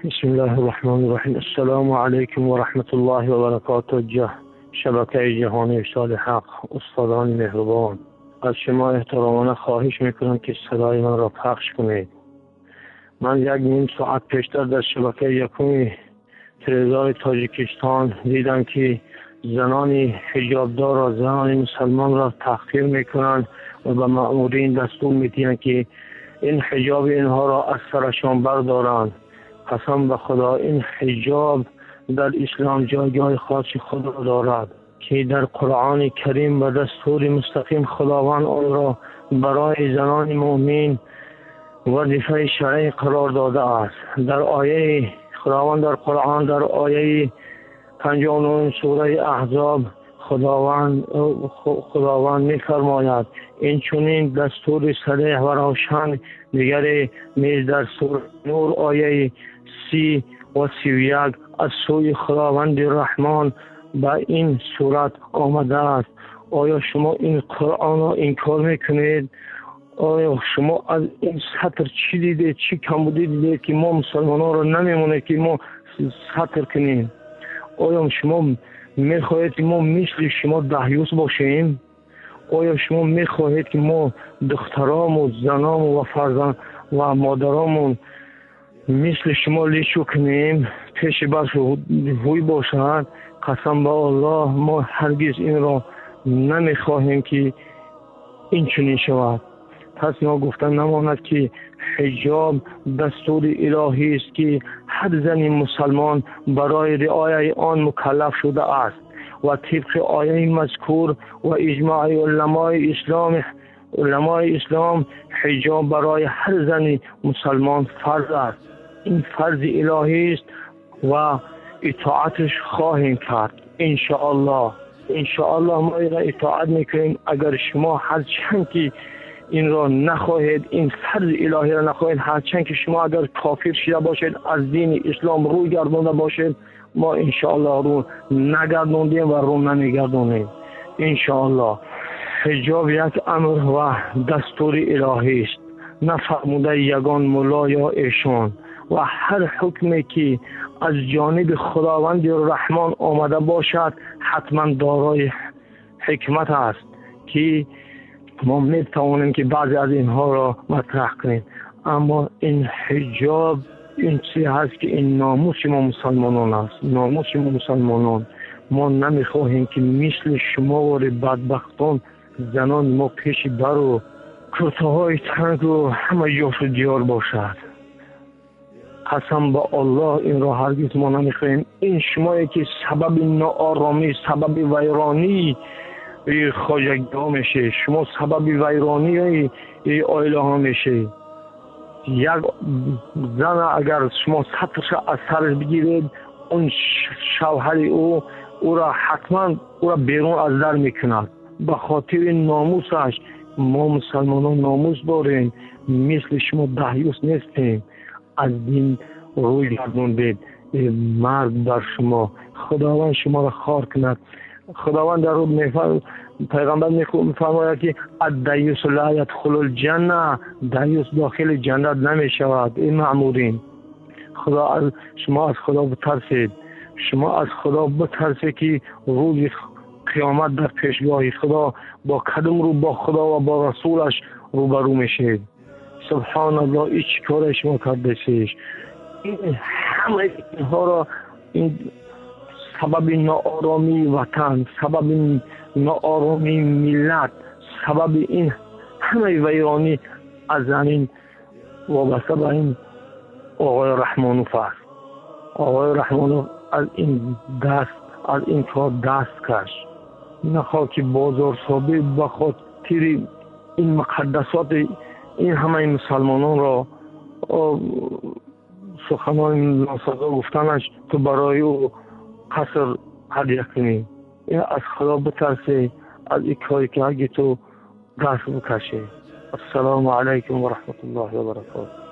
Бисмиллоҳир Раҳмонир Раҳим. Ассалому алайкум ва раҳматуллоҳи ва баракотуҳ. Шабакаи ҷаҳонии Иршоди Ҳақ, устодони меҳрубон, аз шумо эҳтиромона хоҳиш мекунам, ки садои манро пахш кунед. Ман як ним соат пештар дар шабакаи якуми телевизиони Тоҷикистон дидам, ки занони ҳиҷобдорро, занони мусалмонро таҳқир мекунанд ва ба маъмурин дастур медиҳанд, ки ин ҳиҷоби инҳоро аз сарашон бардоранд. Қасам ба Худо, ин ҳиҷоб дар ислом ҷойгоҳи хоси худро дорад, ки дар Қуръони Карим ба дастури мустақим Худованд онро барои занони мӯъмин вазифаи шаръӣ қарор додааст. Дар ояи Худованд дар Қуръон, дар ояи 59 сураи Аҳзоб Худованд мефармояд: инчунин дастури сареҳ ва равшан дигаре низ дар сураи Нур ояи 30 ва 31 аз сӯи Худованди Раҳмон ба ин сурат омадааст. Оё шумо ин Қуръонро инкор мекунед? Оё шумо аз ин сатр чӣ дидед, чӣ камбудӣ дидед, ки мо мусалмононро намемонед, ки мо сатр кунем? Оё шумо мехоҳед, ки мо мисли шумо даҳюс бошем? Оё шумо мехоҳед, ки мо духтаромон, заномон ва фарзанд ва модаромон мисли шумо личу кунем, пеши барф ҳуй бошад? Қасам ба Аллоҳ, мо ҳаргиз инро намехоҳем, ки ин чунин шавад. Пас ногуфта намонад, ки ҳиҷоб дастури илоҳӣ аст, ки ҳар зани мусалмон барои риояи он мукаллаф шудааст ва тибқи ояи мазкур ва иҷмои уламои ислом ҳиҷоб барои ҳар зани мусалмон фарз аст. Ин фарзи илоҳӣ аст ва итоаташ хоҳем кард, иншоаллоҳ. Иншоаллоҳ, мо инро итоат мекунем. Агар шумо ҳарчанд ки инро нахоҳед, ин фарзи илоҳиро нахоҳед, ҳарчанд ки шумо агар кофир шуда бошед, аз дини ислом рӯй гардонда бошед, мо иншоаллоҳ рӯ нагардондем ва рӯ намегардонем, иншоаллоҳ. Ҳиҷоб як амр ва дастури илоҳӣ аст, на фармудаи ягон мулло ё эшон, ва ҳар ҳукме ки аз ҷониби Худованди Раҳмон омада бошад, ҳатман дорои ҳикмат аст, ки мо метавонем, ки баъзе аз инҳоро матраҳ кунем. Аммо ин ҳиҷоб ин чизе ҳаст, ки ин номуси мо мусалмонон аст, номуси мо мусалмонон. Мо намехоҳем, ки мисли шумо вори бадбахтон занони мо пеши бару куртаҳои тангу ҳама ҷошу диёр бошад. Қасам ба Аллоҳ, инро ҳаргиз мо намехоҳем. Ин шумое ки сабаби нооромӣ, сабаби вайронии хоҷагиҳо мешед, шумо сабаби вайронии оилаҳо мешед. Як зана агар шумо сатрша аз сараш бигиред, он шавҳари ӯ ӯро ҳатман ӯро берун аз дар мекунад ба хотири номусаш. Мо мусалмонон номус дорем, мисли шумо даҳюс нестем. Аз дин рӯй гардондед, марг бар шумо! Худованд шуморо хор кунад. Худованд дар пайғамбар мефармояд, ки الدیوث لا یدخل الجنة, دیوس дохили ҷаннат намешавад. Ин маъмурин, худо аз шумо, аз Худо битарсед. Шумо аз Худо битарсед, ки рӯзи қиёмат дар пешгоҳи Худо бо кадом рӯ бо Худо ва бо расулаш рӯбарӯ мешед. Субҳоналлоҳ, ин чӣ коре шумо кардасеш? Ҳамаи инҳоро, ин сабаби нооромии ватан, сабаби нооромии миллат, сабаби ин ҳамаи вайронӣ аз ҳамин вобаста ба ин оғои Раҳмонов аст. Оғои Раҳмонов, аз ин кор даст каш. Нахоҳ ки бозорсобӣ ба хотири ин муқаддасоти ин ҳамаи мусалмононро суханони носазо гуфтанаш ту барои ӯ қаср ҳадя кунӣ. Ин аз Худо битарсӣ, аз ин коре ки ҳаги ту даст бикашӣ. Ассалому алайкум ва раҳматуллоҳи ва баракотуҳ.